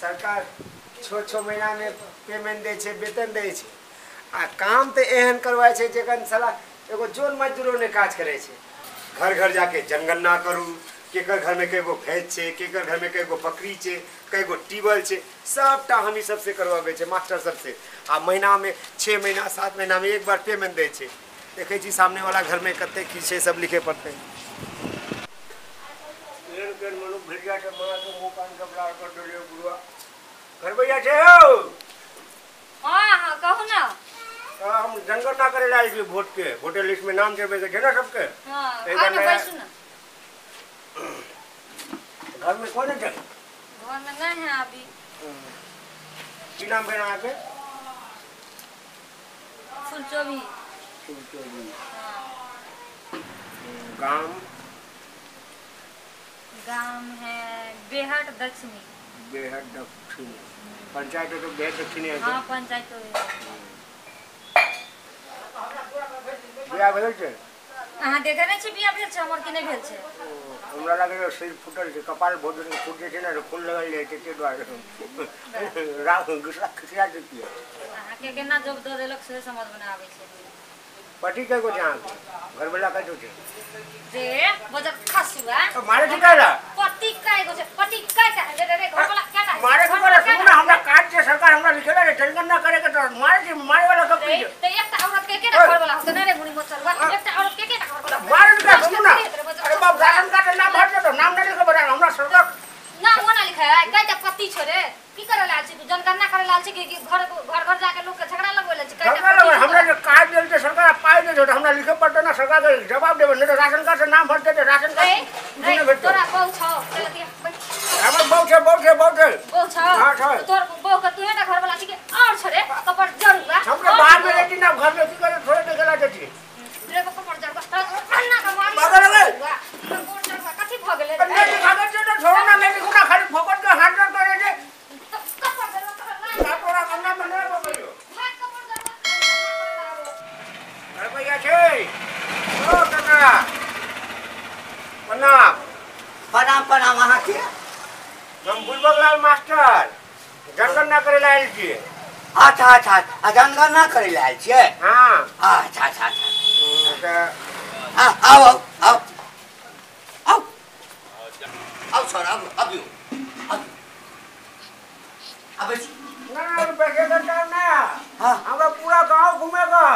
सरकार 6-6 महीना में पेमेंट दै छै, वेतन दै छै, आ काम तऽ एहन करवाइ छै जखन साला एगो जोन मजदूरो नहि काज करै छै। घर घर जाके जनगणना करू, केकर घर में कएगो भैंस छै, केकर घर में कएगो बकरी छै, कएगो ट्यूबवेल छै, सबटा हम ई सबसे करवाबै छै मास्टर सबसे। आ महीना में 6 महीना 7 महीना में एक बार पेमेंट दै छै। देखै छी सामने वाला घर में कते की छै सब लिखे पड़तै। घर भैया छै हौ? हां हां कहू ना। हम जनगणना करे ला आयल छी वोट के, वोटर लिस्ट में नाम देबे के छै ना सबके। हां आ ना बैसू ना। घर में कोई नहीं है? घर में नहीं है अभी। की नाम भेल अहाँके? फुलचोभी। फुलचोभी। गाम? गाम है बेहट दक्षिणी। बेहट दक्षिणी। पंचायत तो बेहट दक्षिणी है। हाँ पंचायत तो है। बियाह भेल छै? अहाँ देखे नहि छी बियाह भेल छै हमर कि नहि भेल छै? हमरा लागै सिर फूटल छै, कपाल बहुत दिन फूट जाइ छै ने, खून लगल जाइ छै, ताहि दुआरे राग गुस्सा खिसिया जैतियै। अहाँके केना जॉब दऽ देलक से समझ मे नहि आबै छै। पति कए गो छै अहाँके? घरवला कए गो छै? रे बजट खसुआ मारे छै काहे? पति कए गो छै? पति कए टा रे रे घरवला कए टा? मारे छै काहे? सुनू ने, हमरा काज छै, सरकार हमरा लिखेला रे जनगणना करे के, तो मारे छै, मारे वाला कब की? त एकटा औरत के केना घरवला होतै? नै रे मुनि मोचलवा, एकटा औरत के केना घरवला? मारे छै काहे? सुनू ना, अरे बाप राशन कार्ड नाम हट जेतौ, नाम नै लिखबै, हमरा सरकार नाम ओना लिखाय है। कए टा पति छौ रे? की करे ला आयल छी तू? जनगणना करे ला आयल छी कि घर घर घर जाके लोक के झगड़ा लगबै ला छी? झगड़ा लगबै? हमरा जे काज देल छै सरकार, पाइ दै छै त हमरा लिखे पड़तै ना, सरकार के जवाब देबै, नहि त राशन कार्ड से नाम हट जेतै, राशन कार्ड नहि भेटतै। तोरा बहु छौ? चल दिया हमर बहु छै, बहु छै, बहु छै, बहु छौ। हां छै। तोर बहु के तूहे टा घरवाला छी कि और छौ रे? कपड़ जरुआ हमरा बाहर में रहती ना, घर में की करे थोड़े देखेला जाइ छी। रे कपड़ जरुआ अन्ना के मारी बाबा रे कपड़ जरुआ कथि भ गेलै? नहीं लिखाबै छै त छोड़ो ना, नहीं लिखू ना, खाली फोकट के हाथ जोड़ करे छै। कपड़ जरुआ तोरा ना तोरा हमरा में नहीं बकरियो। भाग कपड़ जरुआ। घर भैया छै? ओ काका प्रणाम। प्रणाम प्रणाम। अहाँ के? हम बुलबक लाल मास्टर, जनगणना करे ला आयल छियै। अच्छा अच्छा, जनगणना करे ला आयल छियै? हाँ। अच्छा अच्छा अच्छा, आओ आओ आओ आओ आओ सर, आबू आबियो आबै छी। ना ना बैठे का टाइम ना। हाँ हमरा पूरा गांव घूमेगा।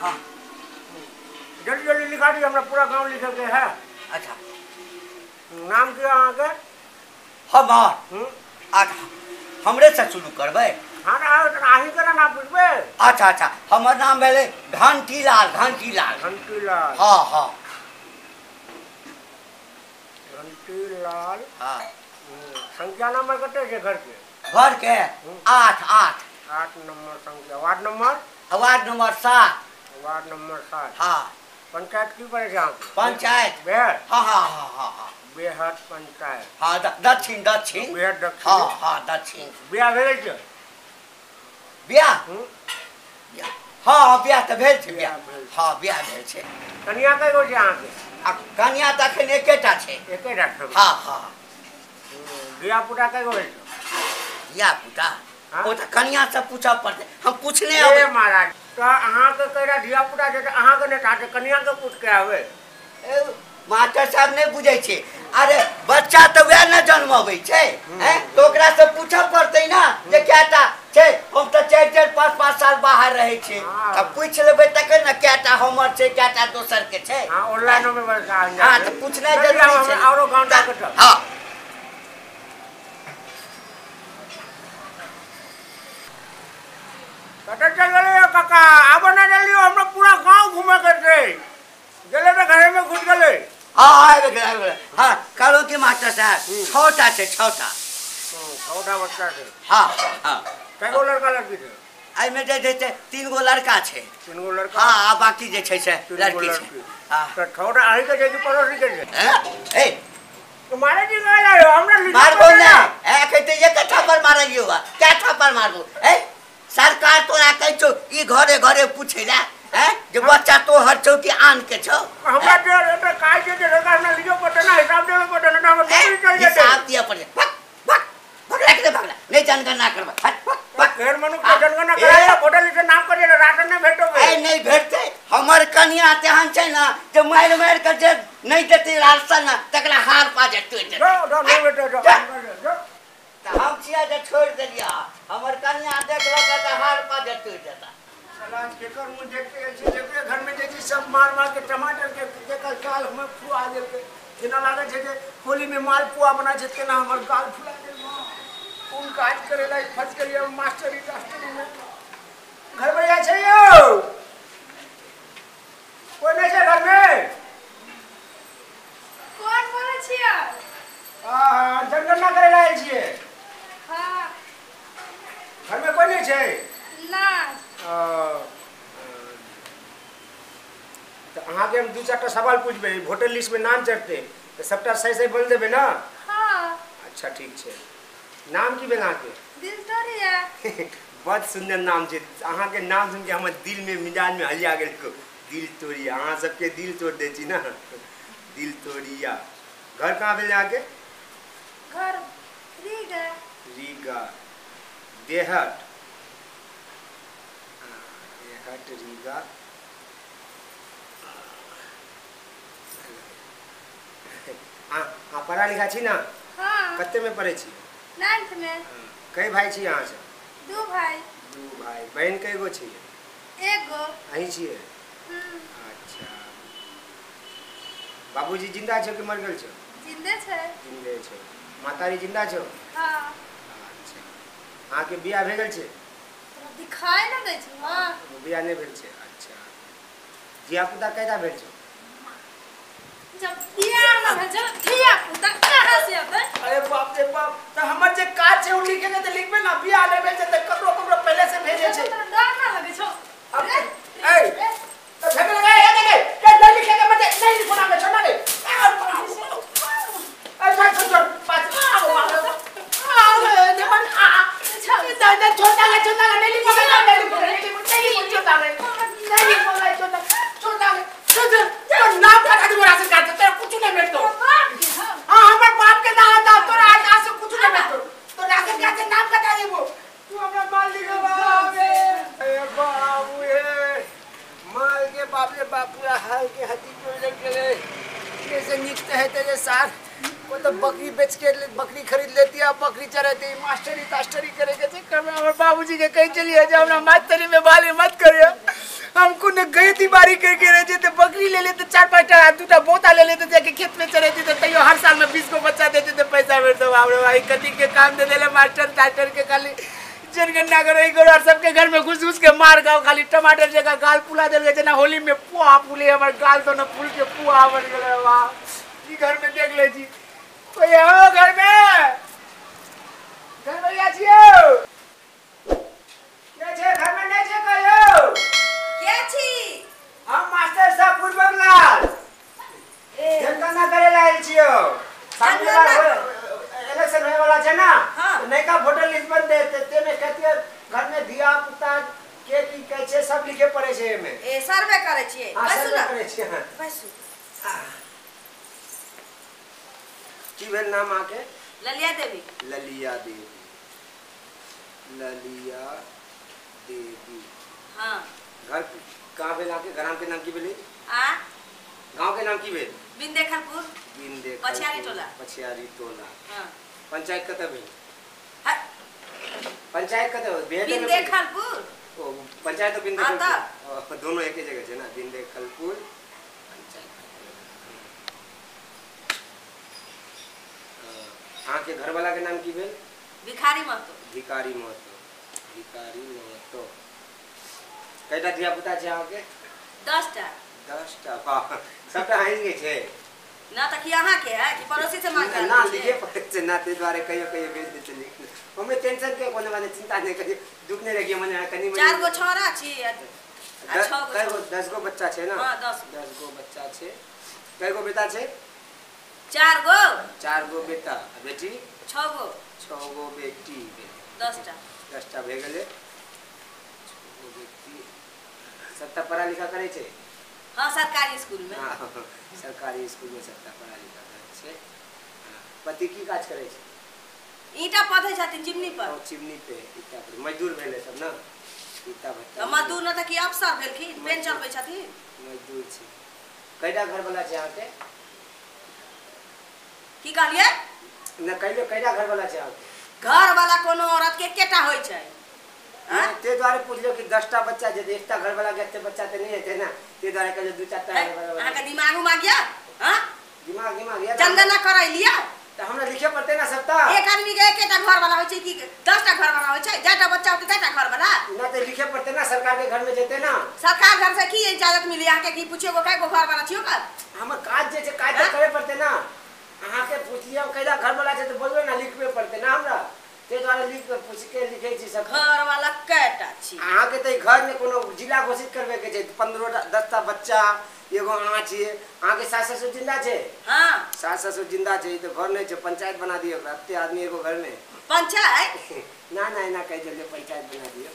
हाँ जल्दी जल्दी लिखा दी, हमरा पूरा गांव लिखे के है। अच्छा नाम की अहाँके? हमर? अच्छा हमरे से शुरू करबै? हाँ ना, अहीं के नाम पूछबै। अच्छा अच्छा, हमर नाम भेलै घंटीलाल। घंटीलाल। घंटीलाल। हाँ हाँ घंटीलाल। हाँ संख्या नंबर कते छै घर के? घर के 8 8 8 नंबर संख्या। Ward number? Ward number 7। Ward number 7। हाँ पंचायत की पड़े छै अहाँके? पंचायत बेहट। हाँ हाँ हाँ हाँ हाँ बेहट पंचायत। हाँ दक्षिण दक्षिण। बेहट दक्षिण। हाँ हाँ दक्षिण। बियाह भेल छै? बियाह? हाँ बियाह तऽ भेल छै। बियाह हाँ बियाह भेल छै। कनिया कए गो छै अहाँके? आ कनिया तऽ एखन एकेटा छै। एकेटा छै? हाँ हाँ। धिया पुता कए गो भेल छै? धिया पुता ओ तऽ कनिया से पूछऽ पड़तै, हम पूछने अबै। महाराज तऽ अहाँके कएटा धिया पुता छै तऽ अहाँके नहि थाह छै, कनिया के पूछ के आबै। मास्टर साहब नहि बुझै छै। अरे बच्चा तऽ वएह ने जन्मबै छै, हैं, तऽ ओकरा से पूछऽ पड़तै ना जे कएटा छै। हम तऽ 4 4 5 5 साल बाहर रहै छी, तऽ पूछि लेबै तखन ने कएटा हमर छै कएटा दोसर के छै। हाँ ऑनलाइन में बस। हाँ तऽ पूछनाइ जरूरी छै। औरो गाँव जाके। हाँ कतऽ चल गेलै काका? आबऽ ना जल्दी, हमरा पूरा गाँव घूमे के छै। गेलै तऽ घरे में घुस गेलै। हाँ आबि गेलै आबि गेलै। हाँ कहलहुँ कि मास्टर साहब 6टा छै। 6टा 6टा बच्चा छै? हाँ हाँ। कए गो लड़का लड़की छै? एहिमे जे छै से 3 गो लड़का छै। 3 गो लड़का? हाँ आ बाकी जे छै से लड़की छै। हाँ तऽ 6टा अहीँके छै कि पड़ोसी के छै? ए मारे जी कहला हमरा मारबो नै, एखन तऽ एक थापर मारलियौ हँ, कए थापर मारबो? ए सरकार तोरा कहै छौ ई घरे घरे पूछै ला, हैं जे बच्चा तोहर छौ कि आन के छौ। हमरा जे एतऽ काज छै जे सरकार हमरा लिखऽ पड़तै ना, हिसाब देबऽ पड़तै ना, हमर नौकरी चलि जेतै। हिसाब दिअ पड़तै। जनगणना करबै। फेर मनु के जनगणना कराय वोटर लिस्ट नाम करिए राशन नै भेटो। ए नहीं भेटतै। हमर कनिया तेहन छै ना जे मारि मारि के जे नहीं देतै राशन ना तकरा हार पाजे टूटि जेतै। जो नहीं भेटो जो। त हम छियै जे छोड़ि देलियै, हमर कनिया देखलक त हार पाजे टूटि जेतै। साला केकर मुंह देख के छी, जेकरे घर में जे छी सब मार मार के टमाटर के जेकर गाल हम फुआ देलकै। जेना लागै छै जे होली में मालपुआ बना छै तेना हमर गाल फुला गेल। कोन काज करे ला फंस गेलियै मास्टरी टास्टरी में। घर में जाइ छै यौ? कोई नहीं छै घर में? कोन बोलै छियै? हां जनगणना करे ला आयल छियै। हां घर में कोई नहीं छै? ना। तो अहाँके हम दू चारिटा सवाल पूछबै, वोटर लिस्ट में नाम चढ़तै तऽ सबटा सही सही बोल देबै ना? हाँ। अच्छा ठीक छै। नाम की भेल अहाँके? दिल तोड़िया। बड़ सुंदर नाम छै। अहाँके नाम सुनके हमर दिल में मिजाज में हलिया गेल। दिल तोड़िया, अहाँ सबके दिल तोड़ दै छी ना। दिल तोड़िया। घर कहाँ भेल अहाँके? घर रीगा। रीगा देहट। देहट रीगा। अहाँ पढ़ा लिखा छी ना? हाँ। कते में पढ़े छी? 9th में। कई भाई छी अहाँ से? दू भाई। दू भाई। बहन कई गो छी? एक गो। अहीं छियै? अच्छा। बाबूजी जिंदा छौ कि मर गेल छौ? जिंदे छै। जिंदे छै। माताजी जिंदा छौ? हाँ। अच्छा। अहाँके बियाह भए गेल छै? दिखाई ना दै छै। हाँ। बियाह नहि भेल छै। अच्छा। धिया पुता कैटा भेल छौ? जब बियाह ना भेल छौ धिया पुता कहाँ से अतै? अरे बाप रे बाप, त हमर जे काज छै उ लिखे के त लिखबे ना। बियाह नहि भेल छै त ककरो ककरो पहिले से भेजे छै। तोरा डर ना लगै छौ? ए त भेजे लगा ए ए ए नहीं लिखे के मत नहीं लिखो ना छोड़ ना रे। ए छोड़ छोड़ पाँच आ आ देवन आ आ दे छोड़ ना छोड़ ना नहीं लिखो ना नहीं लिखो नहीं लिखो नहीं लिखो छोड़ ना नहीं लिखो ना छोड़ ना छोड़ ना छोड़ तो नाम कटा दे राशन कार्ड तोरा कुछ नहीं भेटतो। हां हमर बाप के ना आता तोरा आज से कुछ नहीं भेटतो। तो राशन कार्ड से नाम कटा देबो। तू हमरा माल लिखो बाप रे। ए बाबू ए माल के बाप रे बाप पूरा हाल के हड्डी तोड़ गेलै। कैसे निकते है तेरे साथ को तो बकरी बेच के बकरी खरीद लेती है, बकरी चराती, मास्टरी तास्टरी करे के छै। हमर बाबूजी के कहीं चलिए जा, हमरा मास्टरी में बाली मत करिए। हमको ने गई थी बारी करके रहे थे, बकरी ले लेते 4-5 टा, 2टा बोता ले लेते जाके खेत में चराती थे, तैयो हर साल में 20 गो बच्चा देते थे, पैसा भेटतो। बाप रे भाई कथी के काम दे देले मास्टर तास्टर के। खाली जनगणना करो ई करो और सबके घर में घुस घुस के मार गाओ। खाली टमाटर जगह गाल फुला देल जेना होली में पुआ फूले, हमर गाल दोनों फूल के पुआ बन गेलै। वाह ई घर में देख ले जी कोई हो घर में? घर में या छियो के छे घर में? नहीं छे कोई हो के छी? हम मास्टर साहब पूर्वक लाल जनगणना करे ला आयल छियो। इलेक्शन होए वाला छै ना। हाँ। नयका वोटर लिस्ट बनते ते में कते घर में धिया पुता के की कहै छै सब लिखे पड़े छै एमे। ए सर्वे करै छियै? हां सर्वे करै छियै। हां बैसू। की भेल नाम आके? ललिया देवी। ललिया देवी। ललिया देवी। हां। घर कहाँ भेल आके? ग्राम के नाम की भेलै? आ गांव के नाम की भेल? बिंदेखलपुर। बिंदेखलपुर पछियारी टोला। पछियारी टोला। हां। पंचायत कतऽ भेल? हां पंचायत कतऽ भेल? बिंदेखलपुर। ओ पंचायत तो बिंदेखलपुर दोनों एक ही जगह छै ना। बिंदेखलपुर पंचायत। अहाँके घरवाला के नाम की भेल? भिखारी महतो। भिखारी महतो। भिखारी महतो। कैटा धिया पुता छै अहाँके? 10टा। 10टा। वाह सबटा अहीं के छै ना? त की अहाँ के है कि पड़ोसी से मांग ना? लिखे पड़ै छै ना, ताहि दुआरे कहियो कहियो भेज दै छै लिख। ओमे टेंशन के कोनो बात चिंता नहि करियौ, दुख नहि रखियौ मने। कनि 4 गो छोरा छी आ 6 गो 10 गो बच्चा छै ना? हां 10 10 गो बच्चा छै। कै गो बेटा छै? 4 गो। 4 गो बेटा आ बेटी? 6 गो। 6 गो बेटी। 10टा। 10टा भए गेलै। 6 गो बेटी। सबटा पढ़ा लिखा करै छै? हाँ सरकारी स्कूल में। हाँ सरकारी स्कूल में सबटा पढ़ा लिखा करै छै। पति की काज करै छै? ईटा पथै छथिन चिमनी पर। ओ चिमनी पे ईटा पर मजदूर भेलै सब ना, ईटा भट्टा। मजदूर न त की अफसर भेलखिन, पेन चलबै छथिन। मजदूर छी। कैटा घर वाला छै अहाँके? की कहलियै? न कहलियै कैटा घर वाला छै अहाँके? घर वाला कोनो औरत के एकेटा होइ छै। ते द्वारे पुछलियो कि 10टा बच्चा जे एकटा घर वाला के एते बच्चा त नहीं हेतै ना, ते द्वारे कहलियै 2 4टा घर वाला। अहाँके दिमाग उमाग या? हां दिमाग दिमाग या जनगणना करैलियै त हमरा लिखे पड़तै ना सबटा। एक आदमी के एकेटा घर वाला होइ छै कि 10टा घर वाला होइ छै? जाटा बच्चा होतै ताटा घर वाला ना त लिखे पड़तै ना, सरकार के घर में जेतै ना। सरकार घर से की इजाजत मिली अहाँके की पूछियो गो काय गो घर वाला छियो का? हमर काज जे छै काज त करे पड़तै ना। अहाँके पुछलियै हम कैला घर वाला छै त बोलबै ना, लिखबे पड़तै ना हमरा, ते द्वारे लिख के पूछ के लिखै छी सब। घर वाला कैटा छी अहाँके? त घर में कोनो जिला घोषित करबे के छै। 15 10टा बच्चा एगो अहाँ छियै। अहाँके सास ससुर जिंदा छै? हां सास ससुर जिंदा छै। ई त घर नहीं छै, पंचायत बना दियौ ओकरा, एते आदमी एगो घर में। पंचायत? ना ना एना कहि देलियै, पंचायत बना दियौ।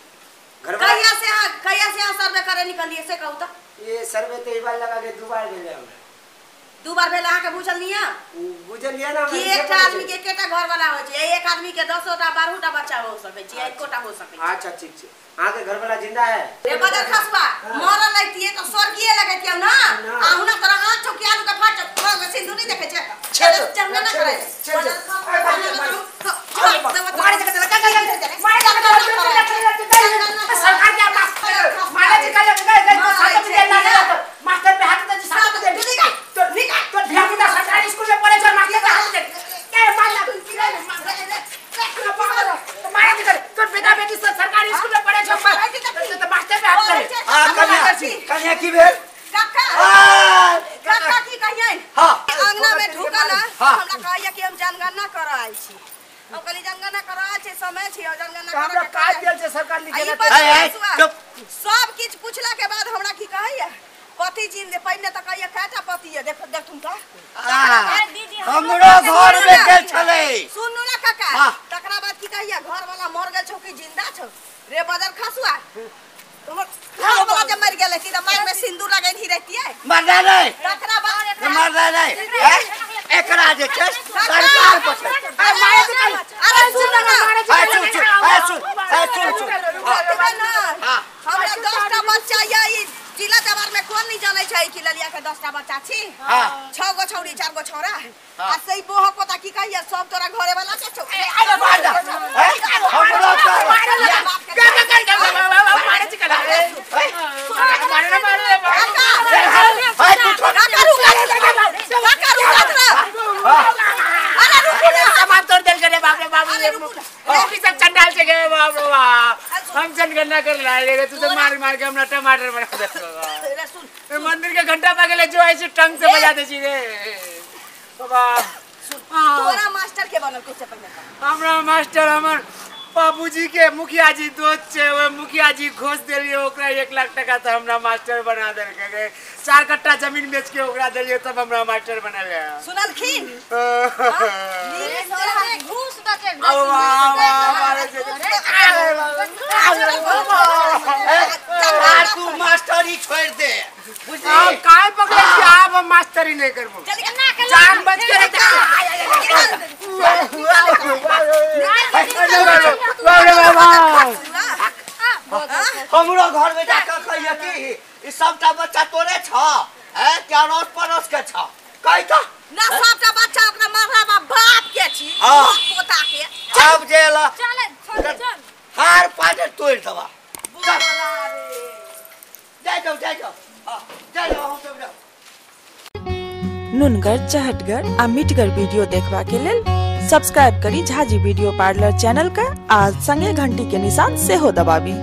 घर कहिया से अहाँ, कहिया से अहाँ सर्वे करे निकलियै से कहू त? ये सर्वे त एक बार लगा के 2 बार भेलै हमरा। 2 बार भेल अहाँके बुझल नहीं है? बुझल ये ना कि एकटा आदमी के एकेटा घर वाला होइ छै, एक आदमी के 10टा 12टा बच्चा हो सकै छै, एकोटा हो सकै छै। अच्छा ठीक छै। अहाँके घर वाला जिंदा है? रे बदर खसबा मरल लैतियै त स्वर्गीय लगैतियै ना। आहुना तोरा आँख छौ कि आलू के फाट छौ, सिंदूर नहीं देखै छै। चल जनगणना करै। सरकार के मारे जी का मास्टर पे हाथ दे, साथ दे तो तो धिया पुता सरकारी स्कूल में पढ़े छ, मास्टर पे हाथ दे के मार ला मारे जी तो बेटा बेटी सब सरकारी स्कूल में पढ़े छ तो मास्टर पे हाथ दे। आ कन्या कन्या की भेल? काका काका की कहियन? हां अंगना में ढुकल हमरा कहैया कि हम जनगणना कर आयल छी। हम कहली जनगणना कर आयल छी, समय छी और जनगणना कर हमरा काज देल छै सरकार लिखे ला। सब किछ पूछला के बाद हमरा की कहैया पति जी पहिने त कहैया कैटा पति है, देख देख तुम त हमरो घर में गेल छलै। सुनू ना काका, तकरा बाद की कहैया घर वाला मर गेल छौ कि जिंदा छौ? रे बदर खसुआ तोहर घर वाला जब मर गेलै कि त मांग में सिंदूर लगैन ही रहतियै। मरदा नै, तकरा बाद मरदा नै, एकरा जे छै सरकार बचै। अरे सुन ना, ए सुन सुन ए सुन ए सुन सुन, हमरा 10टा बच्चा या ई जिला दरबार में कोन नहीं जानै छै कि ललिया के 10टा बच्चा छी। हां 6 गो छौड़ी 4 गो छौड़ा आ सही बोह पोता की कहिया सब तोरा घरे वाला के छौ। अरे मार दा हमरो का का का मारे जी कला मारे ना मारे भाई तू छोड़ का करू का करू अरे रुकू ना, सामान तोड़ देल रे बाप रे बाप रे, ई सब चंडाल से गए बाप रे बाप। हम जनगणना कर लाए रे, तू तो मार मार के हमरा टमाटर बना दे। रे सुन, मंदिर के घंटा पगले जो ऐसे टंग से बजा दे छी रे बाबा। सुन तोरा मास्टर के बनल कुछ पहिने? हमरा मास्टर हमर बाबूजी के मुखिया जी दोस्त छै, ओए मुखिया जी घूस देलियै ओकरा 1 लाख टका त हमरा मास्टर बना देलकै गे। 4 कट्ठा जमीन बेच के ओकरा देलियै तब हमरा मास्टर बनेले। सुनलखिन? घूस दके तू मास्टरी छोड़ दे। आप काय पकड़े छी? आब हम मास्टरी नहीं करबो, जान बच के रहते। हमरो घर में जाकर कहिए कि ई सबटा बच्चा तोरे छ, हैं कि अड़ोस पड़ोस के छ? कहि त ना, सबटा बच्चा ओकरा मरला बाप के छी, पोता के। आब जे ला चल चल चल हार पाजर तोड़ दबा। जाय जाओ जाय जाओ जाय जाओ हम सब जाओ। नुनगर चहटगर आ मिठगर वीडियो देखबा के लेल सब्सक्राइब करी झाजी वीडियो पार्लर चैनल का आ संगे घंटी के निशान सेहो दबाबी।